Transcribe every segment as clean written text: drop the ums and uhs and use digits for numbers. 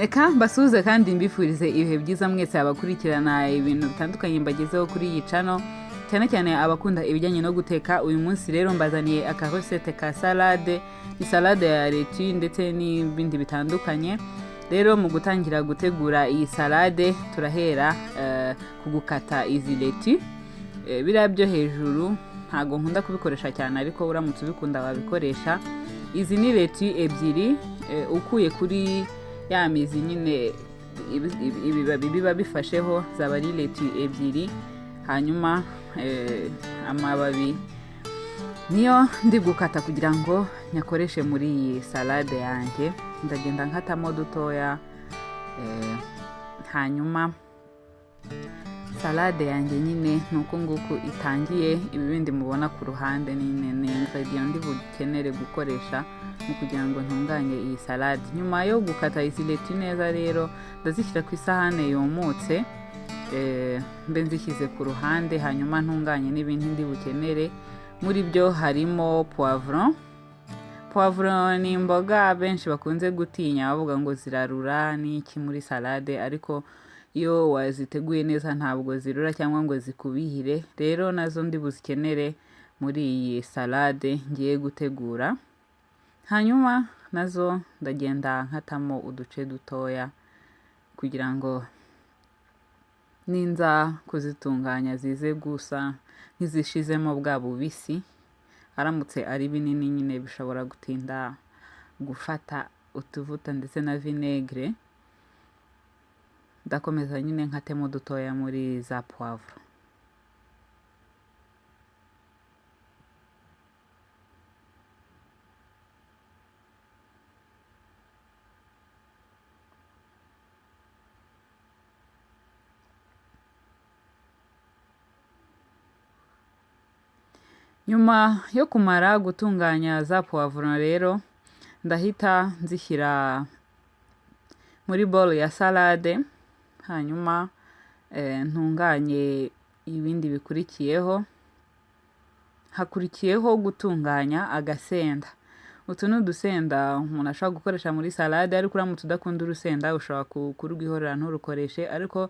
Reka mbasuhuze kandi mbifurize ibihe byiza mwese abakurikirana ibintu bitandukanye mbagezeho kuri iyi channel, cyane cyane abakunda ibijyanye no guteka. Uyu munsi rero mbazaniye akarecette ka salade, ni salade ya laitue ndetse n'ibindi bitandukanye. Rero mu gutangira gutegura iyi salade turahera ku gukata izi laitue. Biriya byo hejuru ntago nkunda kubikoresha cyane, ariko uramutse ubikunda wabikoresha. Izi ni laitue ebyiri, ukuye kuri ya mizi nyine ibibabi biba bifasheho, zaba ari laitue ebyiri. Hanyuma amababi niyo ndi gukata kugira ngo nyakoreshe muri iyi salade yanjye. Ndagenda nkatamo dutoya, hanyuma salade yanjye nyine ni uku nguku itangiye. Ibi bindi mubona ku ruhande ni ingredient ndi bukenere gukoresha mu kugira ngo ntunganye iyi salade. Nyuma yo gukata izi laitue neza rero ndazishyira ku isahane yumutse, mbe nzishyize ku ruhande, hanyuma ntunganye n'ibindi ndi bukenere. Muri byo harimo poivron. Poivron ni imboga benshi bakunze gutinya, bavuga ngo zirarura n'iki muri salade, ariko iyo waziteguye neza ntabwo zirura cyangwa ngo zikubihire. Rero nazo ndi buzikenere muri iyi salade ngiye gutegura. Hanyuma nazo ndagenda nkatamo uduce dutoya kugira ngo ninza kuzitunganya zize gusa nk'izishizemo bwa bubisi. Aramutse ari binini nyine bishobora gutinda gufata utuvuta ndetse na vinegere. Ndakomeza nyine nkatemo dutoya muri za poivron. Nyuma yo kumara gutunganya za poivron rero ndahita nzishyira muri bowl ya salade, hanyuma ntunganye ibindi bikurikiyeho. Hakurikiyeho gutunganya agasenda. Utu ni udusenda umuntu ashobora gukoresha muri salade, ariko uramutse udakunda urusenda ushobora kurwihorera nturukoreshe. Ariko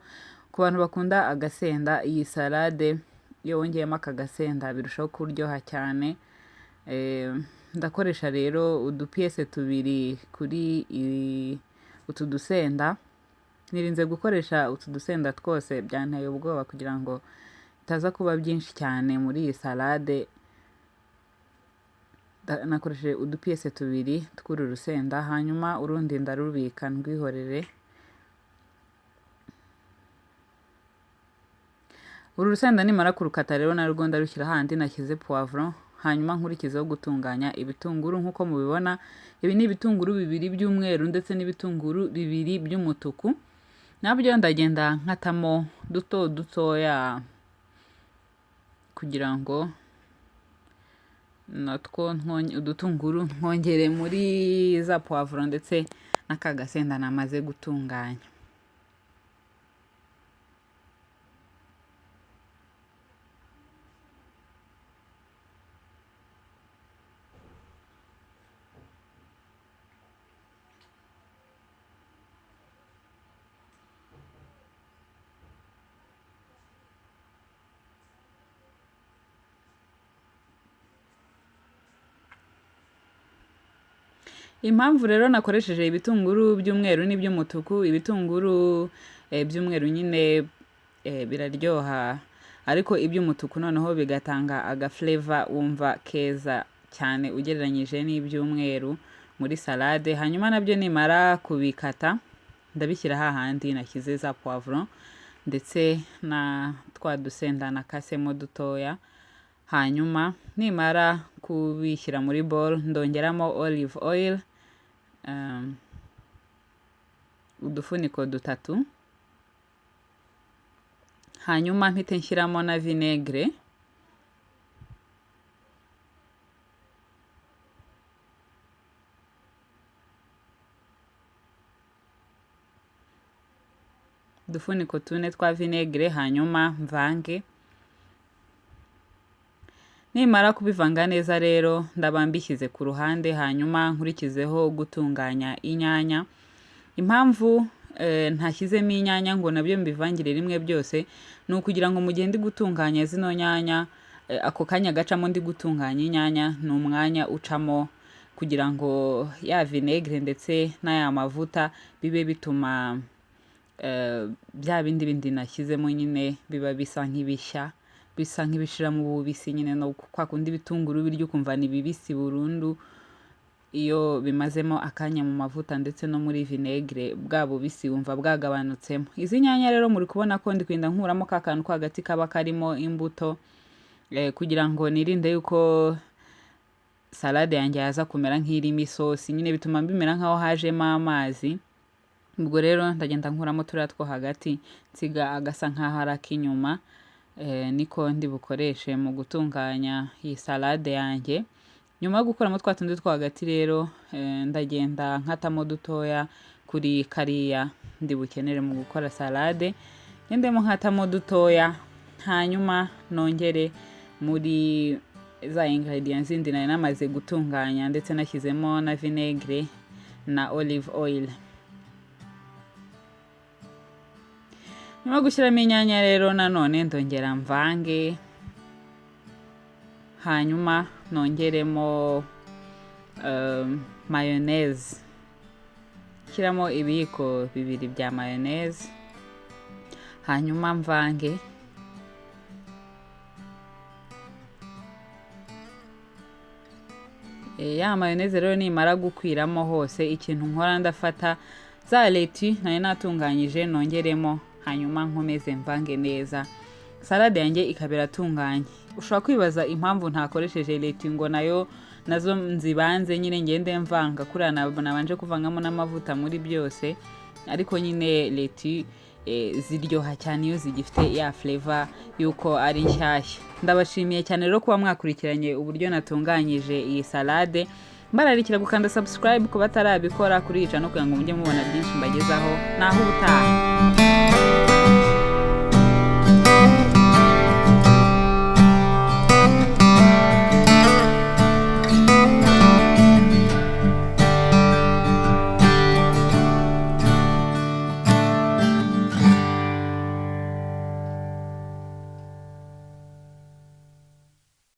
ku bantu bakunda agasenda, iyi salade iyo wongeyemo aka gasenda birushaho kuryoha cyane. Ndakoresha rero udupiyese tubiri kuri utu dusenda. Nirinze gukoresha utu dusenda twose, byanteye ubwoba kugira ngo bitaza kuba byinshi cyane muri iyi salade. Nakoresheje udupiyese tubiri tw'uru rusenda, hanyuma urundi ndarubika ndwihorere. Uru rusenda nimara kurukata rero narwo ndarushyira handi nashyize poivron, hanyuma nkurikizeho gutunganya ibitunguru. Nk'uko mubibona ibi ni ibitunguru bibiri by'umweru ndetse n'ibitunguru bibiri by'umutuku, nabyo ndagenda nkatamo duto dutoya kugira ngo natwo udutunguru nkongere muri za poivron ndetse n'aka gasenda namaze gutunganya. Impamvu rero nakoresheje ibitunguru by'umweru n'iby'umutuku, ibitunguru by'umweru nyine biraryoha, ariko iby'umutuku noneho bigatanga aga flavor wumva keza cyane ugereranyije n'iby'umweru muri salade. Hanyuma nabyo nimara kubikata ndabishyira hahandi nashyize za poivron ndetse na twa dusenda nakasemo dutoya. Hanyuma nimara kubishyira muri bowl ndongeramo olive oil, udufuniko dutatu, hanyuma mpite nshyiramo na vinegere. Udufuniko tune twa vinegere, hanyuma mvange. Nimara kubivanga neza rero ndaba mbishyize ku ruhande, hanyuma nkurikizeho gutunganya inyanya. Impamvu ntashyizemo inyanya ngo nabyo mbivangire rimwe byose, ni ukugira ngo mu gihe ndi gutunganya zino nyanya, ako kanya gacamo ndi gutunganya inyanya ni umwanya ucamo kugira ngo ya vinegere ndetse n'aya mavuta bibe bituma bya bindi bindi nashyizemo nyine biba bisa nk'ibishya, bisa nk'ibishiramo ububisi nyine, no kwa kundi ibitunguru birya ukumva ni bibisi burundu. Iyo bimazemo akanya mu mavuta ndetse no muri vinegere, bwa bubisi wumva bwagabanutsemo. Izi nyanya rero muri kubona ko ndi kugenda nkuramo ka kantu ko hagati kaba karimo imbuto, kugira ngo nirinde yuko salade yanjye yaza kumera nk'irimo isosi nyine, bituma bimera nk'aho hajemo amazi. Ubwo rero ndagenda nkuramo turiya two hagati, nsiga agasa nk'aho ari ak'inyuma, niko ndi bukoreshe mu gutunganya iyi salade yanjye. Nyuma yo gukuramo twa tundi two hagati rero, ndagenda nkatamo dutoya kuri kariya ndi bukenere mu gukora salade, ngendemo nkatamo dutoya, hanyuma nongere muri za ingredients zindi nari namaze gutunganya, ndetse nashyizemo na vinegere na olive oil. Nyuma yo gushyiramo inyanya rero nanone ndongera mvange, hanyuma nongeremo mayonnaise, shyiramo ibiyiko 2 bya mayonnaise, hanyuma mvange. Ya mayonnaise rero nimara gukwiramo hose, ikintu nkora ndafata za leti nari natunganyije nongeremo, hanyuma nkomeze mvange neza, salade yanjye ikaba iratunganye. Ushobora kwibaza impamvu ntakoresheje leti ngo nayo nazo nzibanze nyine ngende mvanga, kuriya nabanje kuvangamo n'amavuta muri byose, ariko nyine leti ziryoha cyane iyo zigifite ya flavor yuko ari nshyashya. Ndabashimiye cyane rero kuba mwakurikiranye uburyo natunganyije iyi salade. Mbararikira gukanda subscribe ku batarabikora kuri iyi channel kugira ngo mujye mubona byinshi mbagezaho. Naho ubutaha.